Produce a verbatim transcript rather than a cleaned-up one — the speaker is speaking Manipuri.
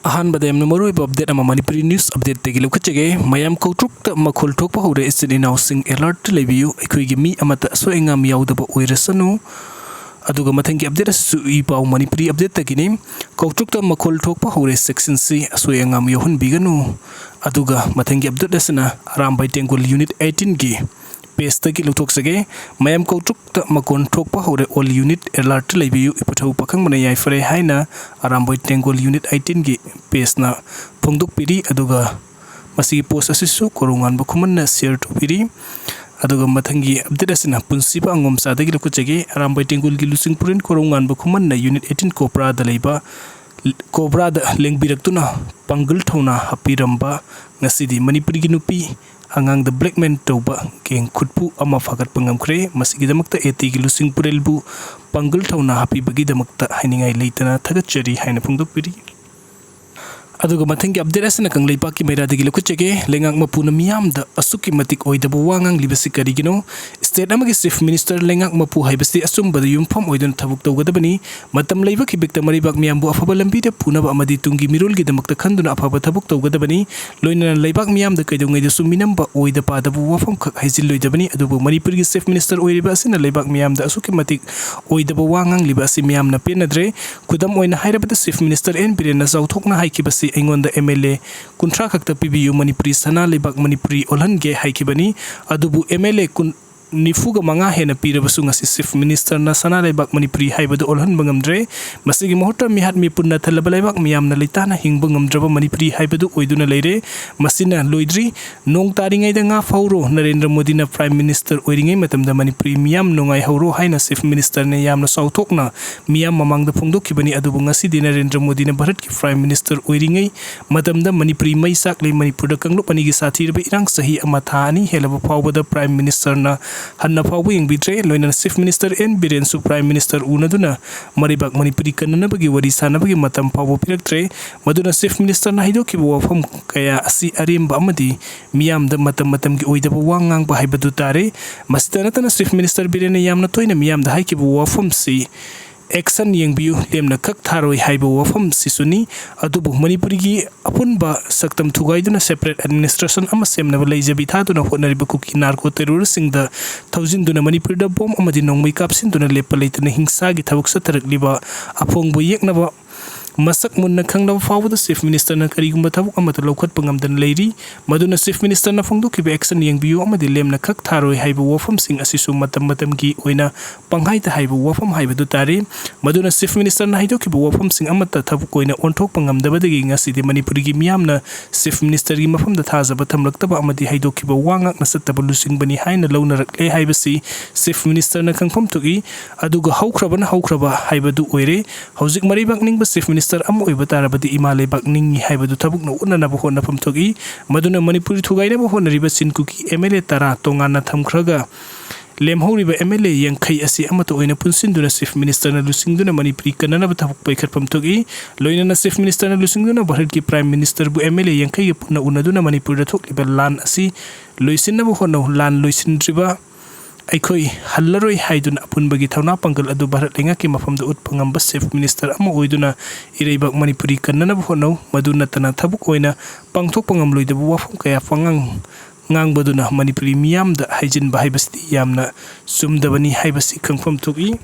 ꯑꯍꯥꯟꯕꯗ ꯌꯥꯝꯅ ꯃꯔꯨꯑꯣꯏꯕ ꯑꯞꯗꯦꯠ ꯑꯃ ꯃꯅꯤꯄꯨꯔꯤ ꯅ꯭ꯌꯨꯁ ꯑꯞꯗꯦꯠꯇꯒꯤ ꯂꯧꯈꯠꯆꯒꯦ꯫ ꯃꯌꯥꯝ ꯀꯧꯇ꯭ꯔꯨꯛꯇ ꯃꯈꯣꯜ ꯊꯣꯛꯄ ꯍꯧꯔꯦ, ꯏꯆꯤꯟ ꯏꯅꯥꯎꯁꯤꯡ ꯑꯦꯂꯔꯠꯇ ꯂꯩꯕꯤꯌꯨ, ꯑꯩꯈꯣꯏꯒꯤ ꯃꯤ ꯑꯃꯠꯇ ꯑꯁꯣꯏ ꯑꯉꯥꯝ ꯌꯥꯎꯗꯕ ꯑꯣꯏꯔꯁꯅꯨ꯫ ꯑꯗꯨꯒ ꯃꯊꯪꯒꯤ ꯑꯞꯗꯦꯠ ꯑꯁꯤꯁꯨ ꯏ ꯄꯥꯎ ꯃꯅꯤꯄꯨꯔꯤ ꯑꯞꯗꯦꯠꯇꯒꯤꯅꯤ꯫ ꯀꯧꯇ꯭ꯔꯨꯛꯇ ꯃꯈꯣꯜ ꯊꯣꯛꯄ ꯍꯧꯔꯦ, ꯆꯦꯛꯁꯤꯟꯁꯤ, ꯑꯁꯣꯏ ꯑꯉꯥꯝ ꯌꯥꯎꯍꯟꯕꯤꯒꯅꯨ꯫ ꯑꯗꯨꯒ ꯃꯊꯪꯒꯤ ꯑꯞꯗꯦꯠ ꯑꯁꯤꯅ ꯑꯔꯥꯝꯕꯥꯏ ꯇꯦꯡꯒꯣꯜ ꯌꯨꯅꯤꯠ ꯑꯩꯠꯇꯤꯟꯒꯤ ꯄꯦꯖꯇꯒꯤ ꯂꯧꯊꯣꯛꯆꯒꯦ꯫ ꯃꯌꯥꯝ ꯀꯧꯇ꯭ꯔꯨꯛꯇ ꯃꯈꯣꯜ ꯊꯣꯛꯄ ꯍꯧꯔꯦ, ꯑꯣꯜ ꯌꯨꯅꯤꯠ ꯑꯦꯂꯔꯠꯇ ꯂꯩꯕꯤꯌꯨ, ꯏꯄꯨꯊꯧ ꯄꯥꯈꯪꯕꯅ ꯌꯥꯏꯐꯔꯦ ꯍꯥꯏꯅ ꯑꯔꯥꯝꯕꯥꯏ ꯇꯦꯡꯒꯣꯜ ꯌꯨꯅꯤꯠ ꯑꯩꯠꯇꯤꯟꯒꯤ ꯄꯦꯖꯅ ꯐꯣꯡꯗꯣꯛꯄꯤꯔꯤ꯫ ꯑꯗꯨꯒ ꯃꯁꯤꯒꯤ ꯄꯣꯁ ꯑꯁꯤꯁꯨ ꯀꯣꯔꯧꯉꯥꯟꯕ ꯈꯨꯃꯟꯅ ꯁꯤꯌꯔ ꯇꯧꯕꯤꯔꯤ꯫ ꯑꯗꯨꯒ ꯃꯊꯪꯒꯤ ꯑꯞꯗꯦꯠ ꯑꯁꯤꯅ ꯄꯨꯟꯁꯤꯕ ꯑꯉꯣꯝꯆꯥꯗꯒꯤ ꯂꯧꯈꯠꯆꯒꯦ꯫ ꯑꯔꯥꯝꯕꯥꯏ ꯇꯦꯡꯒꯣꯜꯒꯤ ꯂꯨꯆꯤꯡꯄꯨꯔꯦꯟ ꯀꯣꯔꯧꯉꯥꯟꯕ ꯈꯨꯃꯟꯅ ꯌꯨꯅꯤꯠ ꯑꯩꯠꯇꯤꯟ ꯀꯣꯕ꯭ꯔꯥꯗ ꯂꯩꯕ, ꯀꯣꯕ꯭ꯔꯥꯗ ꯂꯦꯡꯕꯤꯔꯛꯇꯨꯅ ꯄꯥꯡꯒꯜ ꯊꯧꯅꯥ ꯍꯥꯞꯄꯤꯔꯝꯕ ꯉꯁꯤꯗꯤ ꯃꯅꯤꯄꯨꯔꯒꯤ ꯅꯨꯄꯤ ꯑꯉꯥꯡꯗ ꯕ꯭ꯂꯦꯛꯃꯦꯟ ꯇꯧꯕ ꯒꯦꯡ ꯈꯨꯠꯄꯨ ꯑꯃ ꯐꯥꯒꯠꯄ ꯉꯝꯈ꯭ꯔꯦ꯫ ꯃꯁꯤꯒꯤꯗꯃꯛꯇ ꯑꯦ ꯇꯤꯒꯤ ꯂꯨꯆꯤꯡꯄꯨꯔꯦꯜꯕꯨ ꯄꯥꯡꯒꯜ ꯊꯧꯅꯥ ꯍꯥꯞꯄꯤꯕꯒꯤꯗꯃꯛꯇ ꯍꯥꯏꯅꯤꯡꯉꯥꯏ ꯂꯩꯇꯅ ꯊꯥꯒꯠꯆꯔꯤ ꯍꯥꯏꯅ ꯐꯣꯡꯗꯣꯛꯄꯤꯔꯤ꯫ ꯑꯗꯨꯒ ꯃꯊꯪꯒꯤ ꯑꯞꯗꯦꯠ ꯑꯁꯤꯅ ꯀꯪꯂꯩꯄꯥꯛꯀꯤ ꯃꯩꯔꯥꯗꯒꯤ ꯂꯧꯈꯠꯆꯒꯦ꯫ ꯂꯩꯉꯥꯛ ꯃꯄꯨꯅ ꯃꯤꯌꯥꯝꯗ ꯑꯁꯨꯛꯀꯤ ꯃꯇꯤꯛ ꯑꯣꯏꯗꯕ ꯋꯥ ꯉꯥꯡꯂꯤꯕꯁꯤ ꯀꯔꯤꯒꯤꯅꯣ? ꯁ꯭ꯇꯦꯠ ꯑꯃꯒꯤ ꯆꯤꯐ ꯃꯤꯅꯤꯁꯇꯔ, ꯂꯩꯉꯥꯛ ꯃꯄꯨ ꯍꯥꯏꯕꯁꯤ ꯑꯆꯨꯝꯕꯗ ꯌꯨꯝꯐꯝ ꯑꯣꯏꯗꯨꯅ ꯊꯕꯛ ꯇꯧꯒꯗꯕꯅꯤ꯫ ꯃꯇꯝ ꯂꯩꯕ ꯈꯤꯕꯤꯛꯇ ꯃꯔꯩꯕꯥꯛ ꯃꯤꯌꯥꯝꯕꯨ ꯑꯐꯕ ꯂꯝꯕꯤꯗ ꯄꯨꯅꯕ ꯑꯃꯗꯤ ꯇꯨꯡꯒꯤ ꯃꯤꯔꯣꯜꯒꯤꯗꯃꯛꯇ ꯈꯟꯗꯨꯅ ꯑꯐꯕ ꯊꯕꯛ ꯇꯧꯒꯗꯕꯅꯤ꯫ ꯂꯣꯏꯅꯅ ꯂꯩꯕꯥꯛ ꯃꯤꯌꯥꯝꯗ ꯀꯩꯗꯧꯉꯩꯗꯁꯨ ꯃꯤꯅꯝꯕ, ꯑꯣꯏꯗ ꯄꯥꯗꯕ ꯋꯥꯐꯝꯈꯛ ꯍꯥꯏꯖꯤꯜꯂꯣꯏꯗꯕꯅꯤ꯫ ꯑꯗꯨꯕꯨ ꯃꯅꯤꯄꯨꯔꯒꯤ ꯆꯤꯐ ꯃꯤꯅꯤꯁꯇꯔ ꯑꯣꯏꯔꯤꯕ ꯑꯁꯤꯅ ꯂꯩꯕꯥꯛ ꯃꯤꯌꯥꯝꯗ ꯑꯁꯨꯛꯀꯤ ꯃꯇꯤꯛ ꯑꯣꯏꯗꯕ ꯋꯥ ꯉꯥꯡꯂꯤꯕ ꯑꯁꯤ ꯃꯤꯌꯥꯝꯅ ꯄꯦꯟꯅꯗ꯭ꯔꯦ꯫ ꯈꯨꯗꯝ ꯑꯣꯏꯅ ꯍꯥꯏꯔꯕꯗ, ꯆꯤꯐ ꯃꯤꯅꯤꯁꯇꯔ ꯑꯦꯟ ꯕꯤꯔꯦꯟꯅ ꯆꯥꯎꯊꯣꯛꯅ ꯍꯥꯏꯈꯤꯕꯁꯤ, "ꯑꯩꯉꯣꯟꯗ ꯑꯦꯝ ꯑꯦꯜ ꯑꯦ ꯀꯨꯟꯊ꯭ꯔꯥ ꯈꯛꯇ ꯄꯤꯕꯤꯌꯨ, ꯃꯅꯤꯄꯨꯔꯤ ꯁꯅꯥ ꯂꯩꯕꯥꯛ ꯃꯅꯤꯄꯨꯔꯤ ꯑꯣꯜꯍꯟꯒꯦ" ꯍꯥꯏꯈꯤꯕꯅꯤ꯫ ꯑꯗꯨꯕꯨ ꯑꯦꯝ ꯑꯦꯜ ꯑꯦ ꯀꯨꯟ, ꯅꯤꯐꯨꯒ ꯃꯉꯥ ꯍꯦꯟꯅ ꯄꯤꯔꯕꯁꯨ ꯉꯁꯤ ꯆꯤꯐ ꯃꯤꯅꯤꯁꯇꯔꯅ ꯁꯅꯥ ꯂꯩꯕꯥꯛ ꯃꯅꯤꯄꯨꯔꯤ ꯍꯥꯏꯕꯗꯨ ꯑꯣꯜꯍꯟꯕ ꯉꯝꯗ꯭ꯔꯦ꯫ ꯃꯁꯤꯒꯤ ꯃꯍꯨꯠꯇ ꯃꯤꯍꯥꯠ ꯃꯤꯄꯨꯟꯅ ꯊꯜꯂꯕ ꯂꯩꯕꯥꯛ ꯃꯤꯌꯥꯝꯅ ꯂꯩꯇꯥꯅ ꯍꯤꯡꯕ ꯉꯝꯗ꯭ꯔꯕ ꯃꯅꯤꯄꯨꯔꯤ ꯍꯥꯏꯕꯗꯨ ꯑꯣꯏꯗꯨꯅ ꯂꯩꯔꯦ꯫ ꯃꯁꯤꯅ ꯂꯣꯏꯗ꯭ꯔꯤ꯫ "ꯅꯣꯡ ꯇꯥꯔꯤꯉꯩꯗ ꯉꯥ ꯐꯥꯍꯧꯔꯣ, ꯅꯔꯦꯟꯗ꯭ꯔ ꯃꯣꯗꯤꯅ ꯄ꯭ꯔꯥꯏꯝ ꯃꯤꯅꯤꯁꯇꯔ ꯑꯣꯏꯔꯤꯉꯩ ꯃꯇꯝꯗ ꯃꯅꯤꯄꯨꯔꯤ ꯃꯤꯌꯥꯝ ꯅꯨꯡꯉꯥꯏꯍꯧꯔꯣ" ꯍꯥꯏꯅ ꯆꯤꯐ ꯃꯤꯅꯤꯁꯇꯔꯅ ꯌꯥꯝꯅ ꯆꯥꯎꯊꯣꯛꯅ ꯃꯤꯌꯥꯝ ꯃꯃꯥꯡꯗ ꯐꯣꯡꯗꯣꯛꯈꯤꯕꯅꯤ꯫ ꯑꯗꯨꯕꯨ ꯉꯁꯤꯗꯤ ꯅꯔꯦꯟꯗ꯭ꯔ ꯃꯣꯗꯤꯅ ꯚꯥꯔꯠꯀꯤ ꯄ꯭ꯔꯥꯏꯝ ꯃꯤꯅꯤꯁꯇꯔ ꯑꯣꯏꯔꯤꯉꯩ ꯃꯇꯝꯗ ꯃꯅꯤꯄꯨꯔꯤ ꯃꯩ ꯆꯥꯛꯂꯤ꯫ ꯃꯅꯤꯄꯨꯔꯗ ꯀꯥꯡꯂꯨꯞ ꯑꯅꯤꯒꯤ ꯁꯥꯊꯤꯔꯕ ꯏꯔꯥꯡ ꯆꯍꯤ ꯑꯃ ꯊꯥ ꯑꯅꯤ ꯍꯦꯜꯂꯕ ꯐꯥꯎꯕꯗ ꯄ꯭ꯔꯥꯏꯝ ꯃꯤꯅꯤꯁꯇꯔꯅ ꯍꯟꯅ ꯐꯥꯎꯕ ꯌꯦꯡꯕꯤꯗ꯭ꯔꯦ꯫ ꯂꯣꯏꯅꯅ ꯆꯤꯐ ꯃꯤꯅꯤꯁꯇꯔ ꯑꯦꯟ ꯕꯤꯔꯦꯟꯁꯨ ꯄ꯭ꯔꯥꯏꯝ ꯃꯤꯅꯤꯁꯇꯔ ꯎꯅꯗꯨꯅ ꯃꯔꯩꯕꯥꯛ ꯃꯅꯤꯄꯨꯔꯤ ꯀꯟꯅꯅꯕꯒꯤ ꯋꯥꯔꯤ ꯁꯥꯅꯕꯒꯤ ꯃꯇꯝ ꯐꯥꯎꯕ ꯄꯤꯔꯛꯇ꯭ꯔꯦ꯫ ꯃꯗꯨꯅ ꯆꯤꯐ ꯃꯤꯅꯤꯁꯇꯔꯅ ꯍꯥꯏꯗꯣꯛꯈꯤꯕ ꯋꯥꯐꯝ ꯀꯌꯥ ꯑꯁꯤ ꯑꯔꯦꯝꯕ ꯑꯃꯗꯤ ꯃꯤꯌꯥꯝꯗ ꯃꯇꯝ ꯃꯇꯝꯒꯤ ꯑꯣꯏꯗꯕ ꯋꯥ ꯉꯥꯡꯕ ꯍꯥꯏꯕꯗꯨ ꯇꯥꯔꯦ꯫ ꯃꯁꯤꯇ ꯅꯠꯇꯅ ꯆꯤꯐ ꯃꯤꯅꯤꯁꯇꯔ ꯕꯤꯔꯦꯟꯅ ꯌꯥꯝꯅ ꯇꯣꯏꯅ ꯃꯤꯌꯥꯝꯗ ꯍꯥꯏꯈꯤꯕ ꯋꯥꯐꯝꯁꯤ action ꯌꯦꯡꯕꯤꯌꯨ, ꯂꯦꯝꯅ ꯈꯛ ꯊꯥꯔꯣꯏ ꯍꯥꯏꯕ ꯋꯥꯐꯝꯁꯤꯁꯨꯅꯤ꯫ ꯑꯗꯨꯕꯨ ꯃꯅꯤꯄꯨꯔꯒꯤ ꯑꯄꯨꯟꯕ ꯁꯛꯇꯝ ꯊꯨꯒꯥꯏꯗꯨꯅ separate administration ꯑꯃ ꯁꯦꯝꯅꯕ ꯂꯩꯖꯕꯤ ꯊꯥꯗꯨꯅ ꯍꯣꯠꯅꯔꯤꯕ ꯀꯨꯀꯤ narco terroristꯁꯤꯡꯗ ꯊꯧꯖꯤꯟꯗꯨꯅ ꯃꯅꯤꯄꯨꯔꯗ bomb ꯑꯃꯗꯤ ꯅꯣꯡꯃꯩ ꯀꯥꯞꯁꯤꯟꯗꯨꯅ ꯂꯦꯞꯄ ꯂꯩꯇꯅ ꯍꯤꯡꯁꯥꯒꯤ ꯊꯕꯛ ꯆꯠꯊꯔꯛꯂꯤꯕ ꯑꯐꯣꯡꯕ ꯌꯦꯛꯅꯕ ꯃꯁꯛ ꯃꯨꯟꯅ ꯈꯪꯂꯕ ꯐꯥꯎꯕꯗ Chief Ministerꯅ ꯀꯔꯤꯒꯨꯝꯕ ꯊꯕꯛ ꯑꯃꯠꯇ ꯂꯧꯈꯠꯄ ꯉꯝꯗꯅ ꯂꯩꯔꯤ꯫ ꯃꯗꯨꯅ Chief Ministerꯅ ꯐꯣꯡꯗꯣꯛꯈꯤꯕ action ꯌꯦꯡꯕꯤꯌꯨ ꯑꯃꯗꯤ ꯂꯦꯝꯅ ꯈꯛ ꯊꯥꯔꯣꯏ ꯍꯥꯏꯕ ꯋꯥꯐꯝꯁꯤꯡ ꯑꯁꯤꯁꯨ ꯃꯇꯝ ꯃꯇꯝꯒꯤ ꯑꯣꯏꯅ ꯄꯪꯍꯥꯏꯗ ꯍꯥꯏꯕ ꯋꯥꯐꯝ ꯍꯥꯏꯕꯗꯨ ꯇꯥꯔꯦ꯫ ꯃꯗꯨꯅ Chief Ministerꯅ ꯍꯥꯏꯗꯣꯛꯈꯤꯕ ꯋꯥꯐꯝꯁꯤꯡ ꯑꯃꯠꯇ ꯊꯕꯛ ꯑꯣꯏꯅ ꯑꯣꯟꯊꯣꯛꯄ ꯉꯝꯗꯕꯗꯒꯤ ꯉꯁꯤꯗꯤ ꯃꯅꯤꯄꯨꯔꯒꯤ ꯃꯤꯌꯥꯝꯅ Chief Ministerꯒꯤ ꯃꯐꯝꯗ ꯊꯥꯖꯕ ꯊꯝꯂꯛꯇꯕ ꯑꯃꯗꯤ ꯍꯥꯏꯗꯣꯛꯈꯤꯕ ꯋꯥ ꯉꯥꯛꯅ ꯆꯠꯇꯕ ꯂꯨꯆꯤꯡꯕꯅꯤ ꯍꯥꯏꯅ ꯂꯧꯅꯔꯛꯂꯦ ꯍꯥꯏꯕꯁꯤ Chief Ministerꯅ ꯈꯪꯐꯝ ꯊꯣꯛꯏ꯫ ꯑꯗꯨꯒ ꯍꯧꯈ꯭ꯔꯕꯅ ꯍꯧꯈ꯭ꯔꯕ ꯍꯥꯏꯕꯗꯨ ꯑꯣꯏꯔꯦ꯫ ꯍꯧꯖꯤꯛ ꯃꯔꯩꯕꯥꯛ ꯅꯤꯡꯕ Chief Minister ꯑꯃ ꯑꯣꯏꯕ ꯇꯥꯔꯕꯗꯤ ꯏꯃꯥ ꯂꯩꯕꯥꯛ ꯅꯤꯡꯏ ꯍꯥꯏꯕꯗꯨ ꯊꯕꯛꯅ ꯎꯠꯅꯅꯕ ꯍꯣꯠꯅꯐꯝ ꯊꯣꯛꯏ꯫ ꯃꯗꯨꯅ ꯃꯅꯤꯄꯨꯔ ꯊꯨꯒꯥꯏꯅꯕ ꯍꯣꯠꯅꯔꯤꯕ ꯆꯤꯟ ꯀꯨꯀꯤ MLA ꯇꯔꯥ ꯇꯣꯉꯥꯟꯅ ꯊꯝꯈ꯭ꯔꯒ ꯂꯦꯝꯍꯧꯔꯤꯕ MLA ꯌꯥꯡꯈꯩ ꯑꯁꯤ ꯑꯃꯠꯇ ꯑꯣꯏꯅ ꯄꯨꯟꯁꯤꯟꯗꯨꯅ Chief Ministerꯅ ꯂꯨꯆꯤꯡꯗꯨꯅ ꯃꯅꯤꯄꯨꯔꯤ ꯀꯟꯅꯅꯕ ꯊꯕꯛ ꯄꯥꯏꯈꯠꯐꯝ ꯊꯣꯛꯏ꯫ ꯂꯣꯏꯅꯅ Chief Ministerꯅ ꯂꯨꯆꯤꯡꯗꯨꯅ ꯚꯥꯔꯠꯀꯤ Prime Ministerꯕꯨ MLA ꯌꯥꯡꯈꯩꯒ ꯄꯨꯟꯅ ꯎꯅꯗꯨꯅ ꯃꯅꯤꯄꯨꯔꯗ ꯊꯣꯛꯂꯤꯕ ꯂꯥꯟ ꯑꯁꯤ ꯂꯣꯏꯁꯤꯟꯅꯕ ꯍꯣꯠꯅꯧ, ꯂꯥꯟ ꯂꯣꯏꯁꯤꯟꯗ꯭ꯔꯤꯕ ꯑꯩꯈꯣꯏ ꯍꯜꯂꯔꯣꯏ ꯍꯥꯏꯗꯨꯅ ꯑꯄꯨꯟꯕꯒꯤ ꯊꯧꯅꯥ ꯄꯥꯡꯒꯜ ꯑꯗꯨ ꯚꯥꯔꯠ ꯂꯩꯉꯥꯛꯀꯤ ꯃꯐꯝꯗ ꯎꯠꯄ ꯉꯝꯕ Chief Minister ꯑꯃ ꯑꯣꯏꯗꯨꯅ ꯏꯔꯩꯕꯥꯛ ꯃꯅꯤꯄꯨꯔꯤ ꯀꯟꯅꯅꯕ ꯍꯣꯠꯅꯧ꯫ ꯃꯗꯨ ꯅꯠꯇꯅ ꯊꯕꯛ ꯑꯣꯏꯅ ꯄꯥꯡꯊꯣꯛꯄ ꯉꯝꯂꯣꯏꯗꯕ ꯋꯥꯐꯝ ꯀꯌꯥ ꯄꯉꯥꯡ ꯉꯥꯡꯕꯗꯨꯅ ꯃꯅꯤꯄꯨꯔꯤ ꯃꯤꯌꯥꯝꯗ ꯍꯥꯏꯖꯤꯟꯕ ꯍꯥꯏꯕꯁꯤꯗꯤ ꯌꯥꯝꯅ ꯆꯨꯝꯗꯕꯅꯤ ꯍꯥꯏꯕꯁꯤ ꯈꯪꯐꯝ ꯊꯣꯛꯏ꯫